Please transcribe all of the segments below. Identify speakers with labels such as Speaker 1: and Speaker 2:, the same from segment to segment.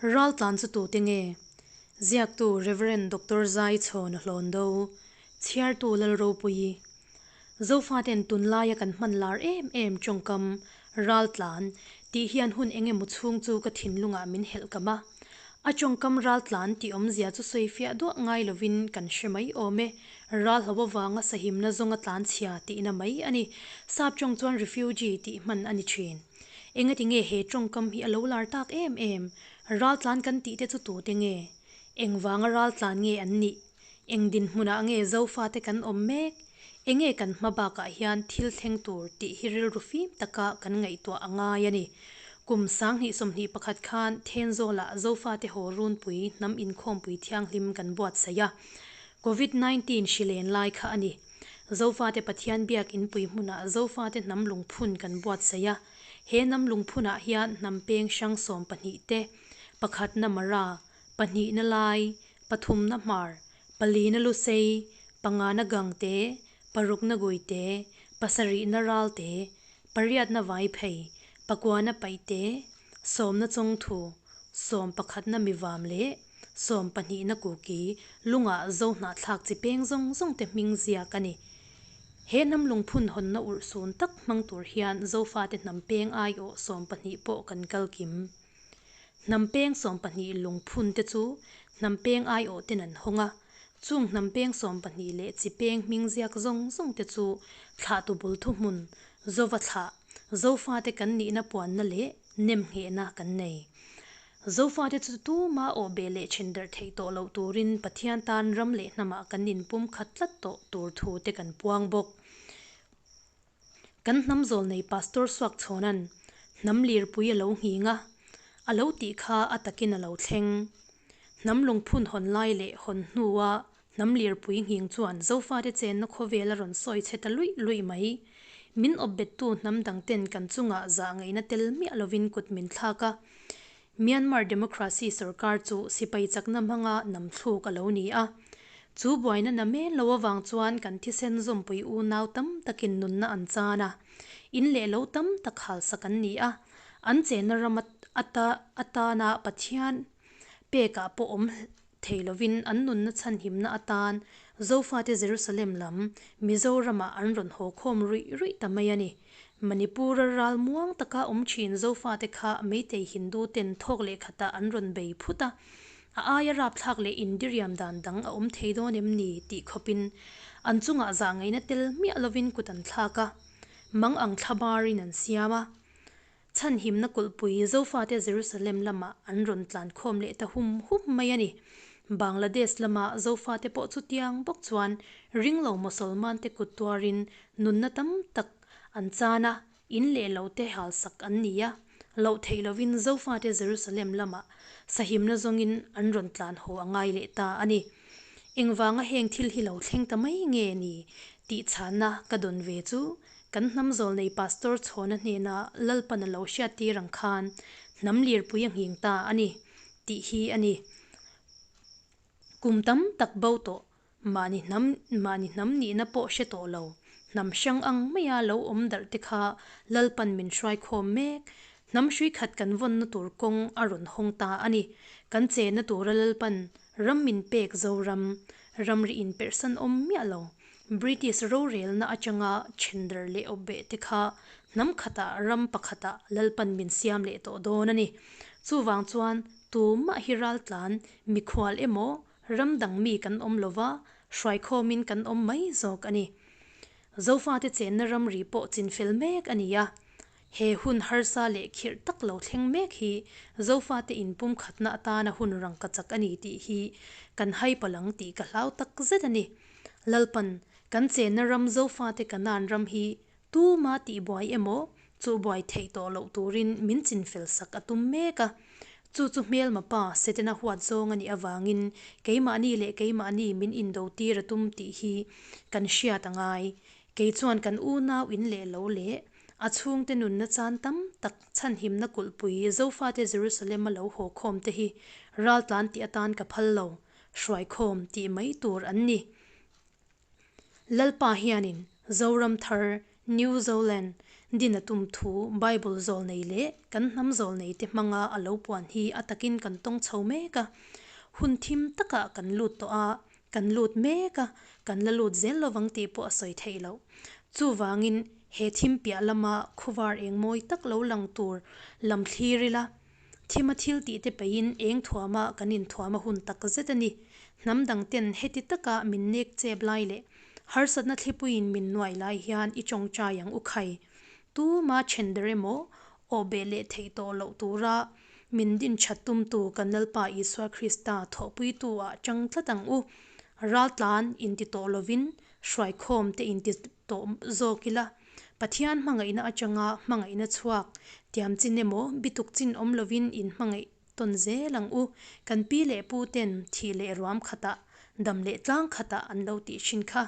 Speaker 1: Raltlan chu tute nge? Ziaktu Rev. Doctor Zai Chhawna Hlawndo, Chhiartu Lalropuii. Zofaten tunlaia kan hman lar em em tawngkam, Raltlan, tih hian hun eng emaw chhung chu ka thinlungah min helh kam a. A tawngkam raltlan tih awmzia chu sawi fiah duah ngai lovin kan hre mai awm e. Ral ho avanga sahimna zawnga tlanchhia tihna mai a ni. Sap tawng chuan refugee tih hman a ni thin. Engati nge he tawngkam hi a lo lar tak em em? Raltlan kan tih te chu tute nge? Engvanga raltlan nge an nih? Eng dinhmunah nge Zofate kan awm mek? Enge kan hma bakah hian thil thleng tur tih hi rilru fim taka kan ngaihtuah a ngai a ni. Kum 2021 khan Thenzawlah Zofate haw runpui hnam inkhawmpui thianghlim kan buatsaih a. Covid 19 hri len lai kha a ni. Zofate Pathian biak inpui hmunah Zofate hnam lungphun kan buatsaih a. He hnam lungphunah hian hnam peng hrang 12 te, pakhatna Mara, pahnihna Lai, pathumna Hmar, palina Lusei, pangana Gangte, parukna Guite, pasarihna Ralte, pariatna Vaiphei, pakuana Paihte, sawmna Chawngthu, sawm pakhatna Mivam leh sawm pahnihna Kuki lungah Zohnahthlak chi peng zawng zawng te hming ziak a ni. He hnam lungphun hawnna urhsun tak hmang tur hian Zofate hnam peng aiawh 12 pawh kan kal kim. Hnam peng 12 lungphun te chu hnam peng aiawh ten an hawng a, chung hnam peng 12 leh chi peng hming ziak zawng zawng te chu thlahtu bul thuhmun, Zova thlah, Zofate kan nihna puanna leh nemnghehna kan nei. Zofate chu tuma awh beh leh then darh theih tawh loh turin Pathian tan ram leh hnamah kan inpum khat tlat tawh tur thu te kan puang bawk. Kan hnam zawl nei Pastor Suak Chhawna'n hnam lirpui a lo nghing a, a lo tih kha a takin a lo thleng. Hnam lungphun hawn lai leh hawn hnua hnam lirpui nghing chuan Zofate chenna khawvel a rawn sawi chhe ta luih luih mai. Min awp bettu hnam dangten kan chungah zah ngaihna tel miah lovin kut min thlak a. Myanmar Democracy sorkar chu sipai chakna hmanga nam thluk a lo ni a. Chu buaina na men lo avang chuan kan thisen zawmpui unau tam takin nunna an chan a, in leh lo tam tak halsak an ni a. An chenna ram ata atana Pathian pekah pawh awm thei lovin an nunna chhanhimna atan Zofate Jerusalem lam Mizoramah an rawn haw khawm ruih ruih ta mai a ni. Manipur-a ral muang taka awm thin Zofate kha Meitei Hindu ten thawk leh khatah an rawn bei phut a, a aia rapthlak leh indiriam dan dang a awm thei dawn em ni tih khawpin an chungah zah ngaihna tel miah lovin kut an thlak a, mang ang thlabarin an siam a. Chhanhimna kulhpui Zofate Jerusalem lamah an rawn tlankhawm leh ta hum hum mai a ni. Bangladesh lama Zofate pawh chutiang bawk chuan ringlo Mosolmante kut tuarin nunna tam tak an chan a, in leh lo te halsak an ni a. Loh theih lovin Zofate Jerusalem lamah sahimna zawngin an rawn tlan haw a ngai leh ta a ni. Engvanga heng thil hi lo thleng ta mai nge ni tih chhanna ka dawn ve chu Kan hnam zawl nei Pastor Chhawna hnena Lalpan a lo hriattir ang khan hnam lirpui a nghing ta a ni tih hi a ni. Kum tam tak bo tawh, mahni hnam mahni hnam nihna pawh hre tawh lo, hnam hrang ang maia lo awm darh te kha Lalpan min hruaikhawm mek. Hnam hrui khat kan vawnna tur kawng a rawn hawng ta a ni. Kan chenna tura Lalpan ram min pek Zoram, ramri inperhsan awm miah lo. British rorelna atanga chhender leh awpbeh te kha hnam khatah ram pakhatah Lalpan min siam leh tawh dawn a ni. Chuvang chuan tumah hi raltlan, mikhual emaw ram dang mi kan awm lova, hruaikhawmin kan awm mai zawk a ni. Zofate chenna ramri pawh chinfel mek a ni a. He hun harsa leh khirh tak lo thleng mek hi Zofate inpumkhatna atana hun rangkachak a ni tih hi kan hai palang tih ka hlau tak zet a ni. Lalpan, kan chenna ram Zofate Kanaan ram hi tuma tihbuai emaw chuhbuai theih tawh loh turin min chinfel sak a tum mek a. Chu chu hmelma pa Setana huat zawng a nih avangin keimahni leh keimahni min indo tir a tum tih hi kan hriat a ngai. Kei chuan kan unau in leh lo leh a chhungte nunna chan tam tak chhanhimna kulhpui Zofate Jerusalem-a lo haw khawm te hi raltlan tih atan ka phal lo, hruaikhawm tih mai tur an ni. Lalpa hianin Zoram thar, New Zoland, din a tum thu Bible zawlnei leh kan hnam zawlneite hmanga a lo puan hi a takin kan tawng chho mek a. Hun thim takah kan lut tawh a, kan lut mek a, kan la lut zel lovang tih pawh a sawi theih loh. Chuvangin, he thim piah lama khawvar eng mawi tak lo lang tur lam thlir ila, thima thil tihte peihin eng thuama kan inthuam a hun tak zet a ni. Hnam dangten heti taka min nek chep lai leh harsatna thlipuiin min nuai lai hian i tawngtai ang u khai. Tuma then darh emaw, awhbeh leh theih tawh loh tura min din that tumtu kan Lalpa Isua Krista thawhpuitu-ah tang tlat ang u. Raltlan inti tawh lovin hruaikhawm te inti tawh zawk ila, Pathian hmangaihna atanga hmangaihna chhuak tiam chin emaw bituk chin awm lovin inhmangaih tawn zel ang u. Kan pi leh pu ten thih leh ruam khatah, dam leh tlang khatah an lo tih thin kha.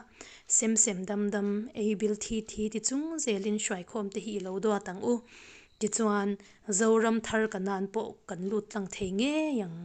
Speaker 1: Sem sem dam dam, ei bil thi thi ti chung zelin hruaikhawm te hi i lo duat ang u. Tichuan, Zoram thar Kanan pawh kan lut tlang thei ngei ang.